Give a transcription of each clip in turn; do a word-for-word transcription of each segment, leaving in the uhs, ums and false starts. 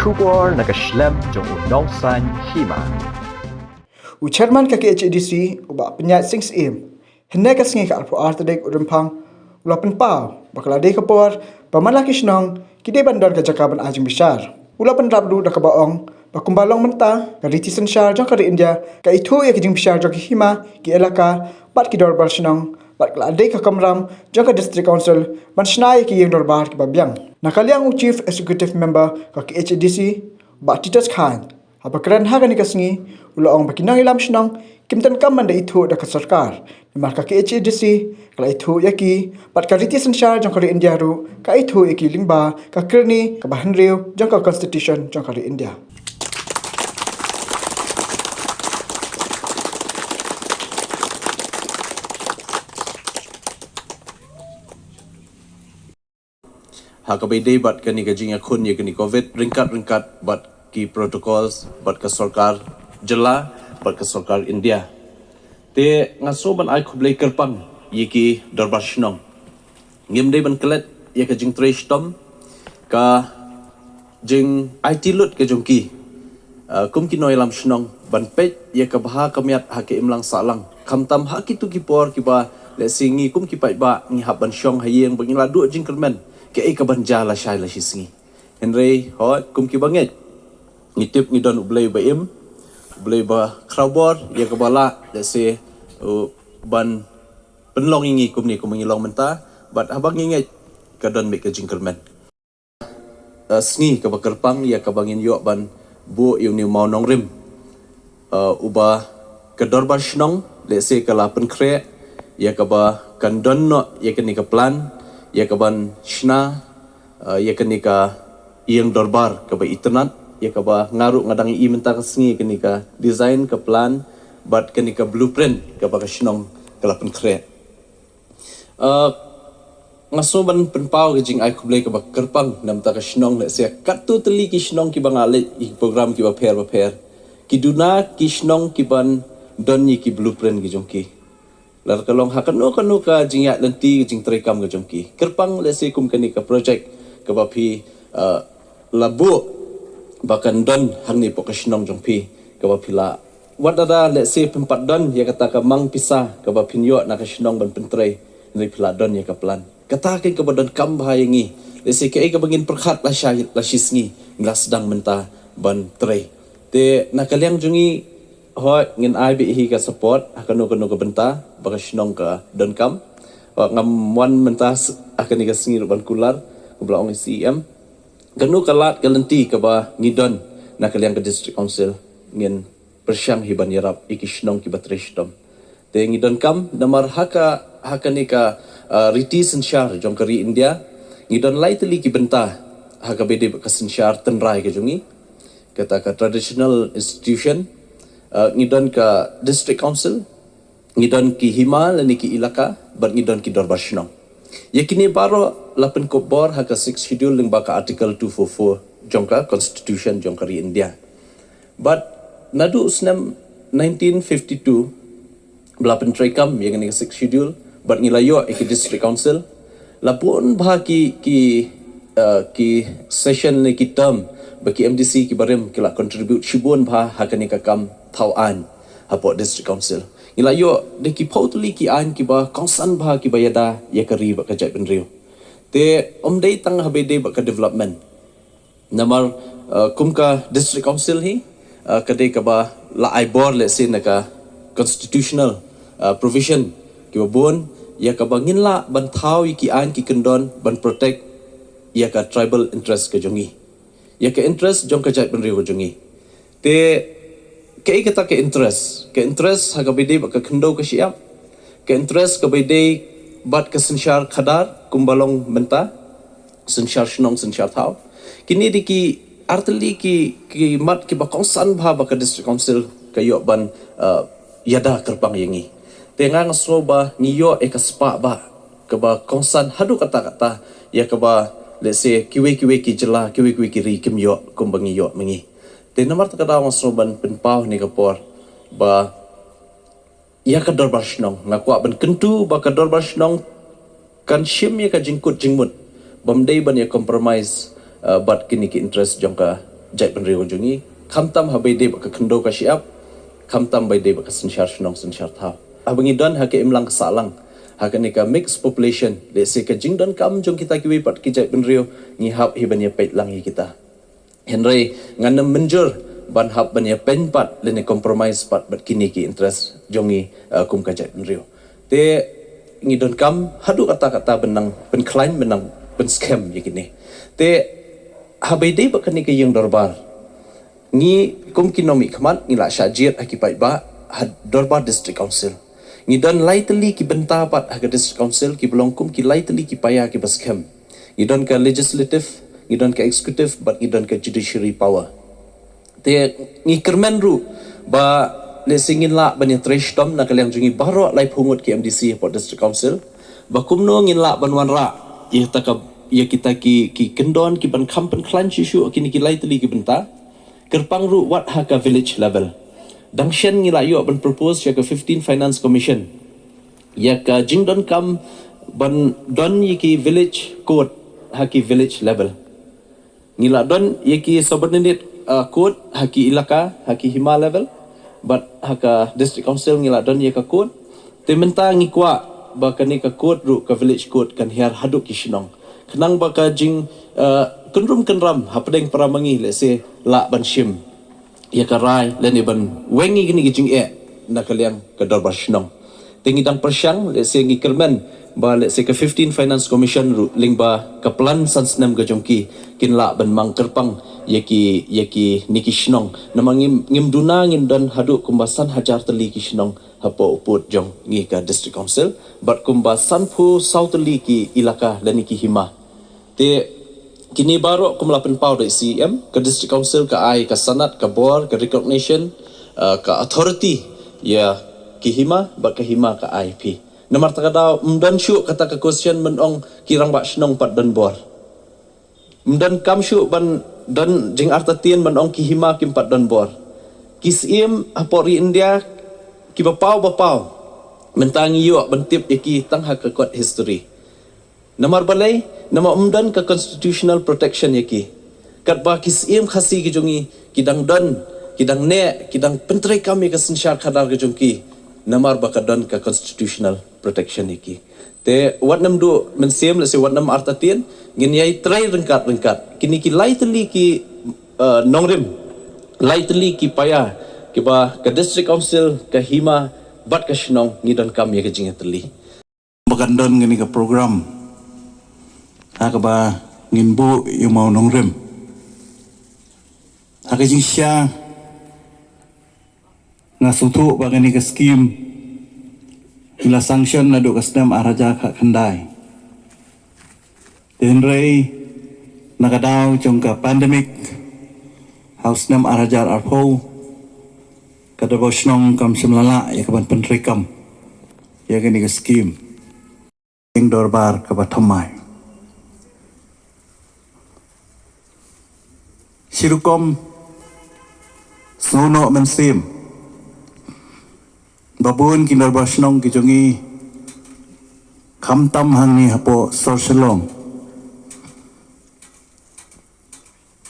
Khubor na ka shlem jong u nongsan hima. U chairman ka K H A D C, u Bah Pynïaid Sing Syiem, hynne ka sngi ka arphew ar tarik u Rymphang, u la pynpaw ba ka la dei ka por ba man la ki shnong ki dei ban don ka jaka ban ai jingbishar. U la pynrap ruh da kaba ong ba kumba long mynta, ka riti synshar jong ka ri India ka ithuh ïa ki jingbishar jong ki hima, ki elaka bad ki dorbar shnong, bad ka la dei ka kamram jong ka District Council ban shna ïa ki ïing dorbar kiba biang. Na ka liang u Chief Executive Member ka K H A D C, Bah Titus Chyne, haba kren ha kane ka sngi, u la ong ba ki nongïalam shnong kim donkam ban da ithuh da ka sorkar, namar ka K H A D C ka la ithuh ïa ki, bad ka riti synshar jong ka ri India ruh ka ithuh ïa ki lyngba ka kyrni kaba hynriew jong ka Constitution jong ka ri India. Ha kaba ïadei bad kane ka jingïakhun ïa kane ka covid, ryngkat-ryngkat bad ki protocols bad ka sorkar jylla bad ka sorkar India. Te nga sngew ban ai khublei kyrpang ïa ki dorbar shnong. Ngim dei ban klet ïa ka jingtrei shitom, ka jingaiti lut ka jong ki, uh, kum ki nongïalam shnong ban peit ïa ka bha ka miat ha ka imlang sahlang. Khamtam ha kito ki por kiba lehse ngi kum ki paidbah ngi hap ban shong ha ïing ba ngi la duh jingkyrmen kaei kaban jia lashai lashisngi. Hynrei hooid, kum kiba ngeit, ngi tip ngi don U Blei ba im, U Blei ba khrawbor, ïa kaba lah lehse, uh, ban pynlong ïa ngi kumne kumba ngi long mynta, bad haba ngi ngeit ka don beit ka jingkyrmen. Uh, sngi kaba kyrpang ïa kaba ngin ïoh ban buh ïa une u mawnongrim, uh, uba ka dorbar shnong lehse ka la pynkhreh ïa kaba kan don noh ïa kane ka plan ïa kaban shna, uh, ïa kane ka ïing dorbar kaba itynnad, ïa kaba nga ruh nga dang ïohi mynta ka sngi, kane ka design, ka plan bad kane ka blueprint kaba ka shnong ka la pynkhreh. Uh, nga sngew ban pynpaw ka jingai khublei kaba kyrpang na bynta ka shnong, lehse katto tylli ki shnong kiba nga leit ïa ki program kiba pher bapher, ki duna ki shnong kiban don ïa ki blueprint ki jong ki. Lada ka long ha kano kano ka jingïaid lynti ka jingtrei kam ka jong ki, kyrpang lehse kum kane ka project kaba phi, uh, la buh ba kan don hangne hapoh ka shnong jong phi, kaba phi la, wat lada lehse phim pat don ïa kata ka mang pisa kaba phin ïoh na ka shnong ban pyntrei, hynrei phi la don ïa ka plan. Kata ka kaba donkam bha ïa ngi. Lehse kaei kaba ngin pyrkhat lashai lashisngi, ngi la sdang mynta ban trei. Te na ka liang jong ngi, hooid, ngin ai beit hi ka support ha kano kano ka bynta ba ka shnong ka donkam. Hooid, ngam wan mynta s-, ha kane ka sngi ruh ban kular, kumba la ong i C E M, kano ka lad ka lynti kaba ngi don na ka liang ka District Council, ngin pyrshang hi ban ïarap ïa ki shnong kiba trei shitom. Te ngi donkam namar ha ka, ha kane ka, uh, riti synshar jong ka ri India, ngi don lai tylli ki bynta ha kaba ïadei bad ka synshar tynrai ka jong ngi, kata ka traditional institution, uh, ngi don ka District Council, ngi don ki hima lane ki ilaka, bad ngi don ki dorbar shnong. Ïa kine baroh la pynkup bor ha ka Sixth Schedule lyngba ka Article two four four jong ka Constitution jong ka ri India. Bad naduh u snem nineteen fifty-two, ba la pyntreikam ïa kane ka Sixth Schedule, bad ngi la ïoh ïa ki District Council, la bun bha ki, ki, uh, ki session ne ki term ba ki M D C kiba rim ki la contribute shibun bha ha kane ka kam thaw aiñ hapoh District Council. Ngi la ïoh da ki phew tylli ki aiñ kiba kongsan bha kiba ïada ïa ka ri bad ka jaitbynriew. Te ym dei tang haba ïadei bad ka development. Namar, uh, kum ka District Council hi, uh, ka dei kaba la ai bor lehse na ka constitutional, uh, provision kiba bun, ïa kaba ngin lah ban thaw ïa ki aiñ ki kyndon ban protect ïa ka tribal interest ka jong ngi, ïa ka interest jong ka jaitbynriew ka jong ngi. Te kaei kata ka interest? Ka interest ha kaba ïadei bad ka khyndew ka shyiap, ka interest kaba ïadei bad ka synshar khadar kumba long mynta, synshar shnong, synshar thaw. Kine dei ki artylli ki, ki mat kiba kongsan bha ba ka District Council ka ïoh ban, uh, ïada kyrpang ïa ngi. Te nga nga sngew ba ngi ïoh ïa ka spah ba kaba kongsan haduh katta katta ïa kaba, lehse, kiwei kiwei ki jylla, kiwei kiwei ki ri kim ïoh kumba ngi ïoh ma ngi. Te namar kata ka daw nga sngew ban pynpaw ha kane ka por ba ïa ka dorbar shnong, nga kwah ban kyntu ba ka dorbar shnong kan shim ïa ka jingkut jingmut, bym dei ban ïa compromise, uh, bad kine ki interest jong ka jaitbynriew jong ngi, khamtam haba ïadei bad ka khyndew ka shyiap, khamtam ba ïadei bad ka synshar shnong synshar thaw. Haba ngi don ha ka imlang ka sahlang, ha kane ka mixed population, lehse ka jingdonkam jong kita kiwei pat ki jaitbynriew, ngi hap hi ban ïapeit lang ïa kita. Hynrei ngan ym mynjur ban hap ban ïapeit pat lane compromise pat bad kine ki interest jong ngi, uh, kum ka jaitbynriew. Te ngi donkam haduh katta katta ban nang pynkhlaiñ, ban nang pynskhem ïa kine. Te haba ïadei bad kane ka ïing dorbar, ngi kum ki nongmihkhmat ngi la shah jied ha ki paidbah ha dorbar District Council. Ngi don lai tylli ki bynta pat ha ka District Council kiba long kum ki lai tylli ki paia kiba skhem. Ngi don ka legislative, ngi don ka executive bad ngi don ka judiciary power. Te ngi kyrmen ruh ba lehse ngin lah ban ïatrei shitom na ka liang jong ngi baroh laiphew ngut ki M D C hapoh District Council, ba kumno ngin lah ban wanrah ïa kita ka, ïa kita ki, ki kyndon kiban kham pynkhlaiñ shuh shuh ha kine ki lai tylli ki bynta. Kyrpang ruh wat ha ka village level. Dang shen ngi la ïoh ban propose ïa ka fifteen Finance Commission ïa ka jingdonkam ban don ïa ki village court ha ki village level. Ngi la don ïa ki subordinate, uh, court ha ki ilaka, ha ki hima level, bad ha ka District Council ngi la don ïa ka court. Te mynta ngi kwah ba kane ka court ruh, ka village court, kan hiar haduh ki shnong, khnang ba ka jing, uh, kynrum kynram hapdeng para ma ngi lehse lah ban shim ïa ka rai lane ban weng ïa kine ki jingeh na ka liang ka dorbar shnong. Te ngi dang pyrshang, lehse ngi kyrmen ba lehse ka fifteen Finance Commission ruh lyngba ka plan san snem ka jong ki, kin lah ban mang kyrpang ïa ki, ïa kine ki shnong. Namar ngim, ngim duna ngin don haduh kumba san hajar tylli ki shnong hapoh u pud jong ngi ka District Council, bad kumba sanphew saw tylli ki ilaka lane ki hima. Te kine baroh kum la pynpaw da i C E M, ka District Council ka ai ka sanad, ka bor, ka recognition, uh, ka authority ïa ki hima, bad ka hima ka ai phi. Namar kata ka daw ym don shuh kata ka question ban ong ki rangbah shnong pat don bor. Ym donkam shuh ban don jingartatien ban ong ki hima kim pat don bor. Ki syiem hapoh ri India kiba paw ba paw, mynta ngi ïoh ban tip ïa ki tang ha ka kot history. Namar balei? Namar ym don ka constitutional protection ïa ki. Katba ki syiem Khasi ki jong ngi ki dang don, ki dang neh, ki dang pyntreikam ïa ka synshar khadar ka jong ki, namar ba ka don ka constitutional protection ïa ki. Te wat nym duh mynsiem, lehse wat nym artatien, ngin ïai trei ryngkat ryngkat. Kine ki lai tylli ki, uh, nongrim, lai tylli ki paia kiba ka District Council, ka hima bad ka shnong ngi donkam ïa ka jingïatylli. Ba kan don kane ka program ha kaba ngin buh ïa u mawnongrim. Ha ka jingshisha, nga sngewthuh ba kane ka skim ngi la sanction naduh ka snem ar hajar khatkhyndai. Te hynrei na ka daw jong ka pandemic ha u snem ar hajar arphew, ka dorbar shnong kam shym la lah ïa kaban pyntreikam ïa kane ka skim. Ïing dorbar kaba thymmai. Shi rukom, sngewnoh mynsiem ba bun ki dorbar shnong ki jong ngi, khamtam hangne hapoh sor Shillong,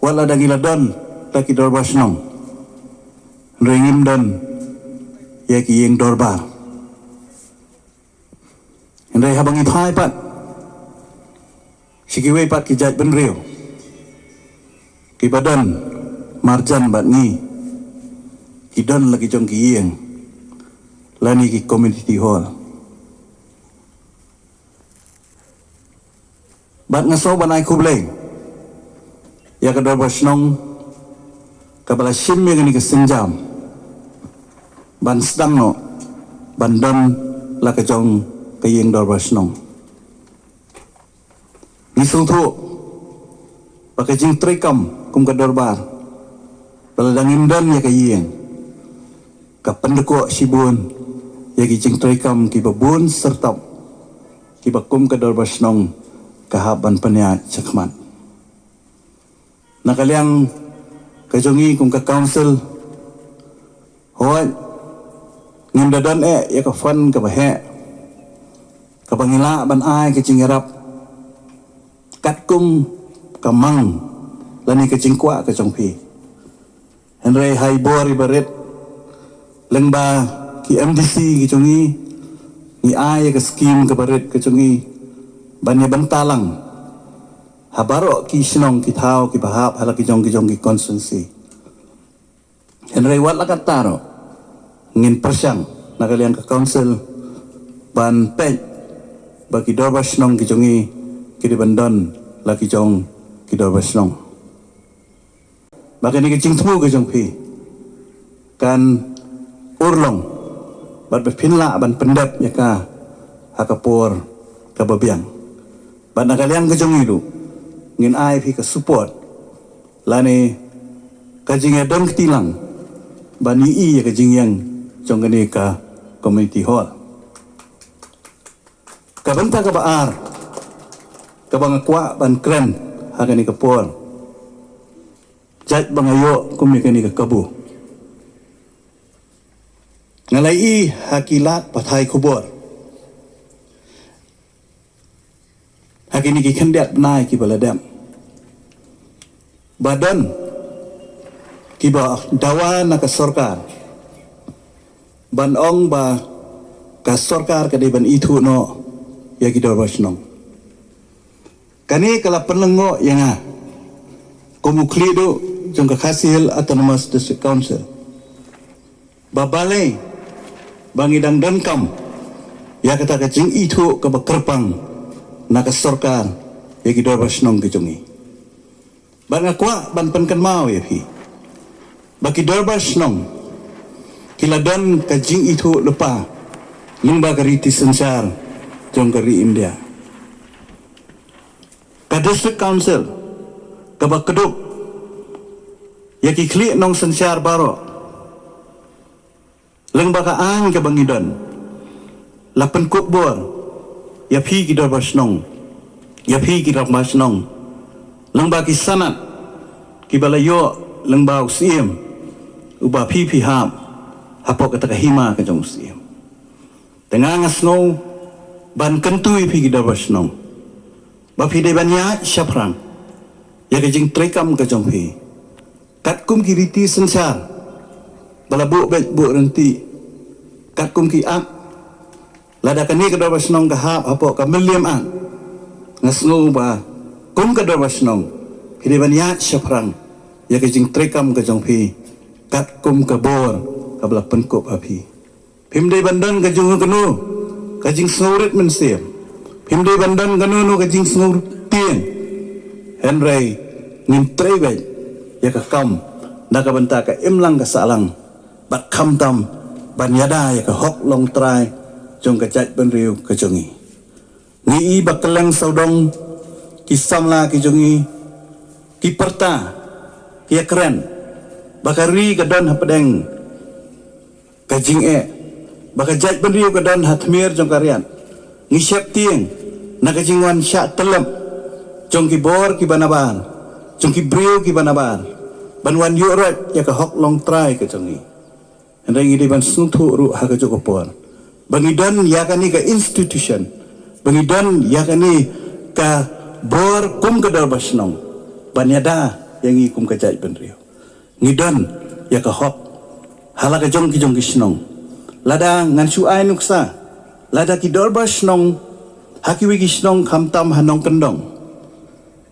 wat la dang ïa la don da ki dorbar shnong, hynrei ngim don ïa ki ïing dorbar. Hynrei haba ngi phai pat sha kiwei pat ki jaitbynriew kiba don marjan bad ngi, ki don la ki jong ki ïing lane ki community hall. Bad nga sngew ban ai khublei ïa ka dorbar shnong kaba la shim ïa kane ka sienjam ban sdang noh ban don la ka jong ka ïing dorbar shnong. Ngi sngewthuh ba ka jingtreikam kum ka dorbar, ba la dang ngim don ïa ka ïing, ka pyndkoh shibun ïa ki jingtreikam kiba bun syrtap kiba kum ka dorbar shnong ka hap ban pynïaid shakhmat. Na ka liang ka jong ngi kum ka council, hooid, ngim da don eh ïa ka fund kaba heh kaba ngi lah ban ai ka jingïarap katkum ka mang lane ka jingkwah ka jong phi. Hynrei ha i bor iba rit, lyngba ki M D C ki jong ngi, ngi ai ïa ka skim kaba rit ka jong ngi ban ïa bynta lang ha baroh ki shnong ki thaw kiba hap ha la ki jong ki jong ki constituency. Hynrei wat la katta ruh, ngin pyrshang na ka liang ka council ban peit ba ki dorbar shnong ki jong ngi ki dei ban don la ki jong ki dorbar shnong. Ba kane ka jingthmu ka jong phi kan urlong bad ba phin lah ban pyndep ïa ka ha ka por kaba biang. Bad na ka liang ka jong ngi ruh, ngin ai phi ka support lane ka jingïadon kti lang ban ïohi ïa ka jingïeng jong kane ka community hall. Ka bynta kaba ar kaba nga kwah ban kren ha kane ka por, jait ba nga ïoh kum ïa kane ka kabu, nga la ïohi ha ki lad pathai khubor ha kine ki khyndiat bnai kiba la dep ba don kiba dawa na ka sorkar ban ong ba ka sorkar ka dei ban ithuh noh ïa ki dorbar shnong. Kane ka la pynlyngngoh ïa nga kum u khlieh duh jong ka Khasi Hills Autonomous District Council ba balei ba ngi dang donkam ïa kata ka jingithuh kaba kyrpang na ka sorkar ïa ki dorbar shnong ki jong ngi. Bad nga kwah ban pynkynmaw ïa phi ba ki dorbar shnong ki la don ka jingithuh lypa lyngba ka riti synshar jong ka ri India. Ka District Council kaba kdup ïa ki khlieh nongsynshar baroh lyngba ka aiñ kaba ngi don la pynkup bor ïa phi ki dorbar shnong, ïa phi ki rangbah shnong, lyngba ki sanad kiba la ïoh lyngba u Syiem uba phi phi hap hapoh kata ka hima ka jong u Syiem. Te nga nga sngew ban kyntu ïa phi ki dorbar shnong ba phi dei ban ïaid shaphrang ïa ka jingtreikam ka jong phi katkum ki riti synshar ba la buh beit buh ryntih, katkum ki ak. Lada kane ka dorbar shnong ka hap hapoh ka Mylliem Ak, nga sngew ba kum ka dorbar shnong phi dei ban ïaid shaphrang ïa ka jingtreikam ka jong phi katkum ka bor kaba la pynkup ha phi. Phim dei ban don ka jingkano ka jingsngewrit mynsiem, phim dei ban don kano kano ka jingsngewrit tieng. Hynrei ngin trei beit ïa ka kam na ka bynta ka imlang ka sahlang bad khamtam ban ïada ïa ka hok longtrai jong ka jaitbynriew ka jong ngi. Ngi i ba kylleng sawdong ki samla ki jong ngi ki pyrta, ki ïakren ba ka ri ka don hapdeng ka jingeh, ba ka jaitbynriew ka don ha tmier jong ka riat. Ngi sheptieng na ka jingwan shah tyllep jong ki bor kiba nabar, jong ki briew kiba nabar ban wan ïuh roit ïa ka hok longtrai ka jong ngi. Hynrei ngi dei ban sngewthuh ruh ha kajuh ka por ba ngi don ïa kane ka institution, ba ngi don ïa kane ka bor kum ka dorbar shnong ban ïada ïa ngi kum ka jaitbynriew. Ngi don ïa ka hok ha la ka jong ki jong ki shnong. Lada ngan shu ai nuksa, lada ki dorbar shnong ha kiwei ki shnong khamtam ha nongkyndong,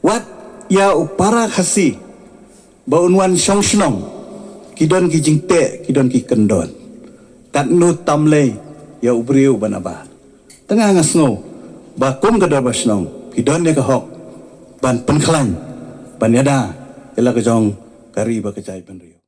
wat ïa u para Khasi ba un wan shong shnong, ki don ki jingteh, ki don ki kyndon. Katno tam lei ïa u briew ba nabar. Te nga nga sngew ba kum ka dorbar shnong phi don ïa ka hok ban pynkhlaiñ, ban ïada ïa la ka jong ka ri bad ka jaitbynriew.